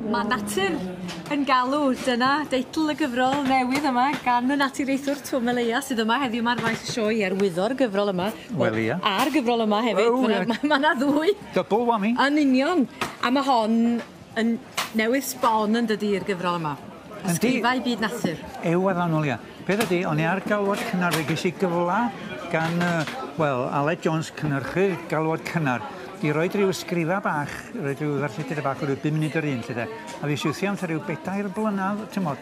Mae natur yn galw, dyna deitl y gyfrol newydd yma gan y naturiaethwr Twm Elias sydd yma heddiw 'ma ar faes y sioe i arwyddo'r gyfrol yma. Wel ia. A'r gyfrol yma hefyd. O Ma' 'na ma' 'na ddwy. Double whammy. Yn union. A ma' hon yn newydd sbon yn dydi i'r gyfrol yma. Ysgrifau byd natur. Ew a ddannwl ia. Peth ydi o'n i ar galwad cynnar fe ges i gyfla gan wel Aled Jones cynhyrchydd galwad cynnar i roid ryw ysgrifa bach, roid ryw ddarllediad bach o ryw bum munud yr un 'lly de. A fues i wrthi am tua ryw bedair blynadd t'mod.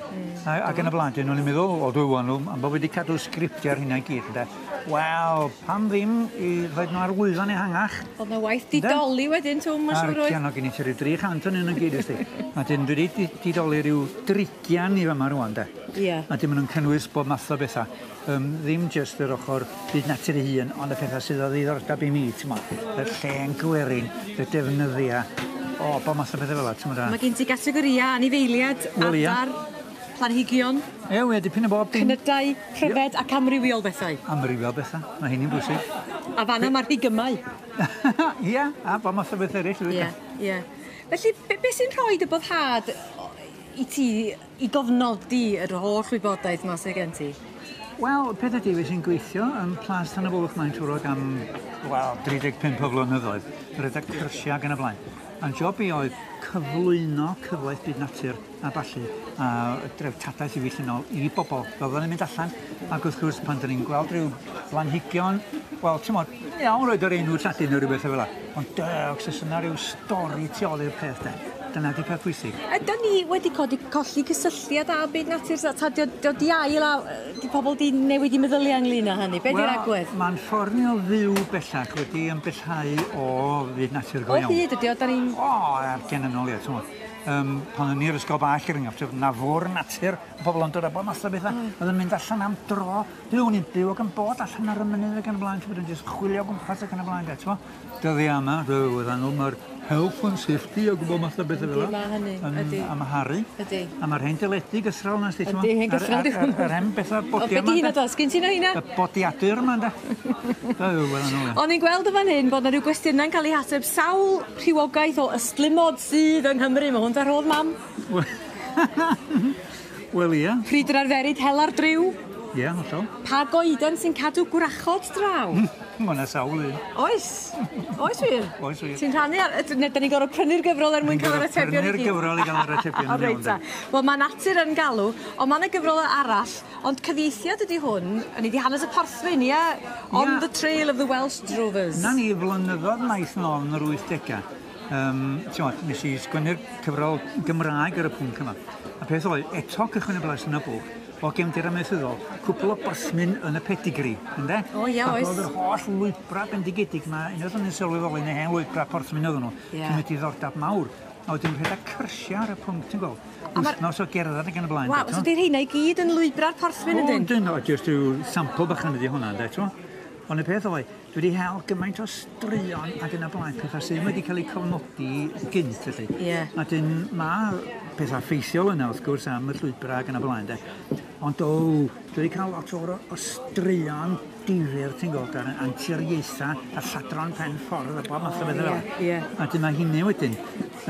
A ag yn y blaen 'dyn o'n i'n meddwl o dwi ŵan am bo' fi 'di cadw sgriptia ar hynna i gyd ynde. Wel, pam ddim i rhoid nhw ar lwyfan ehangach. O'dd 'na waith didoli wedyn Twm ma' siŵr oedd? Arian o gen i tua ryw 300 o'nyn nw gyd wsti. A 'dyn dwi 'di didoli ryw drigian i fama rŵan de. Ie. A 'dyn ma' nw'n cynnwys bob math o betha. Ddim jyst yr ochr byd natur ei hun, ond y pethau sydd o ddiddordeb i mi, t'mod, y llên gwerin, y defnyddia, o, bob math o bethe fel 'a, t'mod a... Mae gen ti gategoria anifeiliad, Wel ia. adar, planhigion. Ie, wir, dipyn o bob dim. Cnydau, pryfed ac amrywiol bethau. Amrywiol betha, ma' hynny'n bwysig. A fanna ma'r rhigymau. Ia, a bob math o bethe eryll hefyd. Ie, ie. Felly, be' be' sy'n rhoid y boddhad i ti i gofnodi yr holl wybodaeth 'ma sy gen ti? Wel, peth ydi, fues i'n gweithio yn Plas Tan y Bwlch Maentwrog am, wel, 35 o flynyddoedd, rhedeg cyrsiau ac yn y blaen. A'n job i oedd cyflwyno cyfoeth byd natur a ballu, a dreftadaeth ddiwylliannol i bobl. Fel oedden ni'n mynd allan, ac wrth gwrs pan 'dyn ni'n gweld rhyw blanhigion, wel, t'mod, iawn roid yr enw Lladin neu rywbeth fel 'a, ond dewch, os yna rhyw stori tu ôl i'r peth de. Dyna 'di peth pwysig. Ydan ni wedi codi colli cysylltiad â byd natur ta ta 'di o 'di o 'di ail a- yy 'di pobol 'di newid 'u meddylia ynglŷn â hynny? Be' 'di'r agwedd? Wel, ma'n ffordd ni o fyw bellach wedi ymbellhau o fyd natur go iawn. O hyd ydi o 'dan ni'n... O, ar genynol ie, t'mod. Pan o'n i i'r ysgol bach er enghraifft, o'dd 'na fwr natur, pobol yn dod â bob math o betha. O'dd yn mynd allan am dro. Dwi o'n i'n byw ac yn bod allan ar y mynydd ac yn y blaen, t'mod yn jyst chwilio o gwmpas ac yn y blaen de, t'mo'? Dyddia' yma, oeddan nhw, ma'r health and safety ag bob math o bethe fel 'a. Yndi, ma' hynny, ydi. Yn amharu. Ydi. A ma'r hen deledu gythral 'na 'sti t'mo'? Yndi, hen gythral 'di hwnnw. Yr hen betha bodia' 'ma. O be' 'di hynna do? Sgin ti un o heina? Y bodiadur 'ma ynde? O wel na we. O'n i'n gweld yn fan hyn bod 'na ryw gwestiynau'n ca'l 'u hateb sawl rhywogaeth o ystlumod sydd yng Nghymru, ma' hwn 'da rhodd mam. Wel ia. Pryd yr arferid hela'r dryw? Ie, hollol. Pa goeden sy'n cadw gwrachod draw? Ma' 'na sawl un. Oes? Oes wir? Oes wir. Ti'n rhannu ar yy ne' 'dan ni'n gor'o' prynu'r gyfrol er mwyn ca'l yr atebion i gyd? Prynu'r gyfrol i ga'l yr atebion yn Reit ta. Wel ma' natur yn galw, on' ma' 'na gyfrol arall, ond cyfieithiad ydi hwn, 'yn ni 'di hanes y porthmyn, ie? On the trail of the Welsh Drovers. 'Na ni, flynyddodd maith nôl yn yr wythdega. T'mod, nes i sgwennu'r cyfrol Gymraeg ar y pwnc yma. A peth oedd, eto cychwyn y blas yn y bwlch, o gefndir amaethyddol, cwpl o borthmyn yn y pedigree, ynde? O ie, oes. Ac oedd yr holl lwybra bendigedig 'ma, unwaith o'n i'n sylweddoli na hen lwybra porthmyn oedden nhw, Ie. cymryd diddordeb mawr. A wedyn rhedeg cyrsia ar y pwnc, ti'n gweld? A ma'r- Wythnos o gerdded ac yn y blaen. Waw, so 'di rheina i gyd yn lwybra'r porthmyn yndyn? O, yndyn, o, jyst ryw sampl bychan ydi hwnna, ynde, t'mo'? Ond y peth oedd, dwi wedi hel gymaint o straeon ac yn y blaen, pethau sydd wedi cael eu cofnodi gynt, felly. Ie. A dyn, mae pethau ffeithiol yna, wrth gwrs, am y llwybrau ac yn y blaen, de. Ond o, dwi wedi cael lot o straeon difyr, ti'n gweld, ar anturiaethau a lladron pen ffordd a bob math o bethau fel 'a. Ie. A dyma hynny wedyn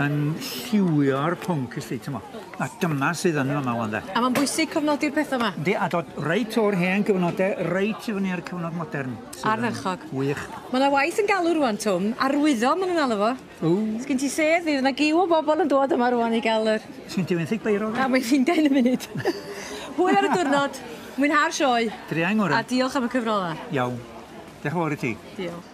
yn lliwio'r pwnc, ysdi, ti'n mo. A dyma sydd yn fama ŵan de. A mae'n bwysig cofnodi'r pethau yma. Yndi, a dod reit o'r hen gyfnode, reit i fyny ar cyfnod modern. Ardderchog. Wych. Mae 'na waith yn galw rŵan, Twm. Arwyddo ma' nhw'n alw fo. Ww. Sgin ti sedd? Fydd 'na giw o bobl yn dod yma rŵan i gael yr... Sgin ti fenthyg beiro? A mae'n ffeindio yn y munud. Hwyl ar y diwrnod. Mwynha'r sioe. Druan ngora. A diolch am y cyfrola. Iawn. Diolch yn fawr i ti. Diolch.